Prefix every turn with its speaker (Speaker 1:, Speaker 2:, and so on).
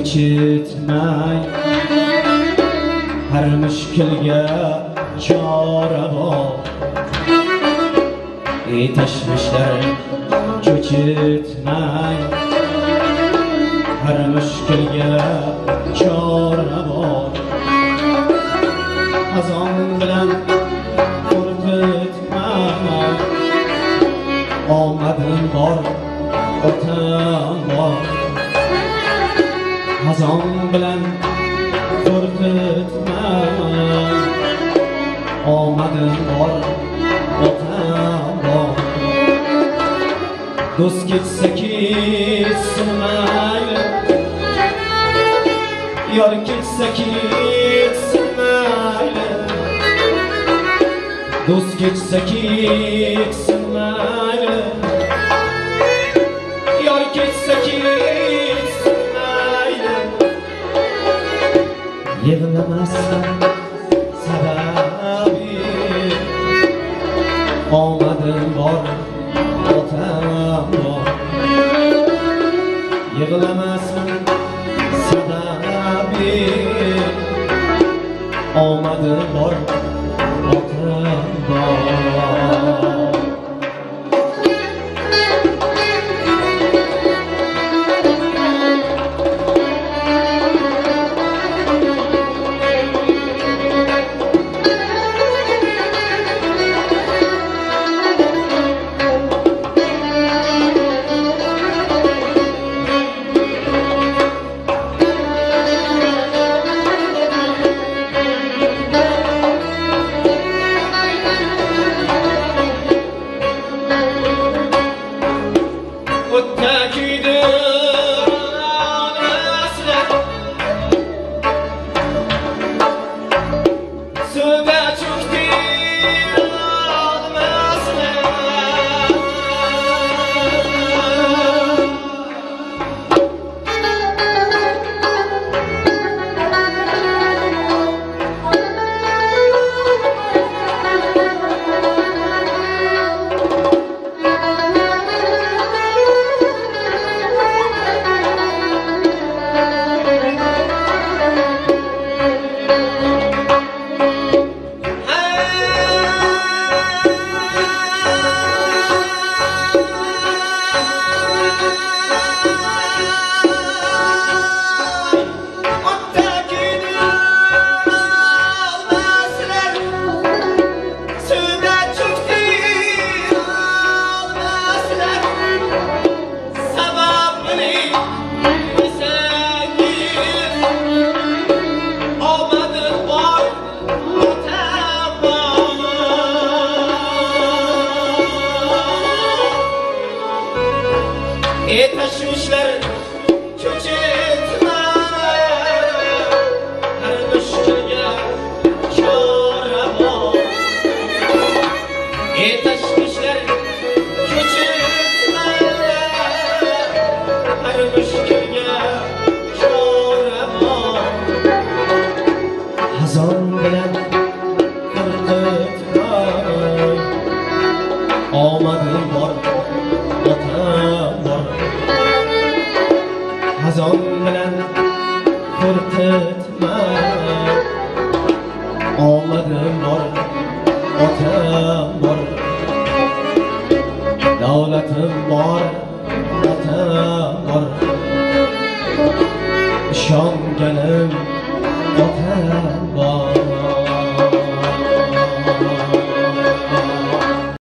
Speaker 1: Cho'chitmang, har mushkulga chora bor. Ey tashvishlar cho'chitmang, har mushkulga chora bor. Azon bilan qo'rqitmang, omadim bor, otam bor. Hazon bilan qo'rqitmang, omadim bor, otam bor. Do'st ketsa ketsin mayli, yor ketsa ketsin mayli. Do'st ketsa ketsin mayli, yor ketsa ketsin mayli. Yig'lamasdan sababi, omadim bor, otam bor. Yig'lamasdan sababi, omadim bor, otam bor. Ey tashvishlar cho'chitma, har mushkulga chora bor. Ey tashvishlar cho'chitma, har mushkulga chora bor. Hazon bilan qo'rqitmang, omadim bor, otam bor. Hazon bilan qo'rqitmang, omadim bor, otam bor. Davlatim bor, otam bor. Ishonganim otam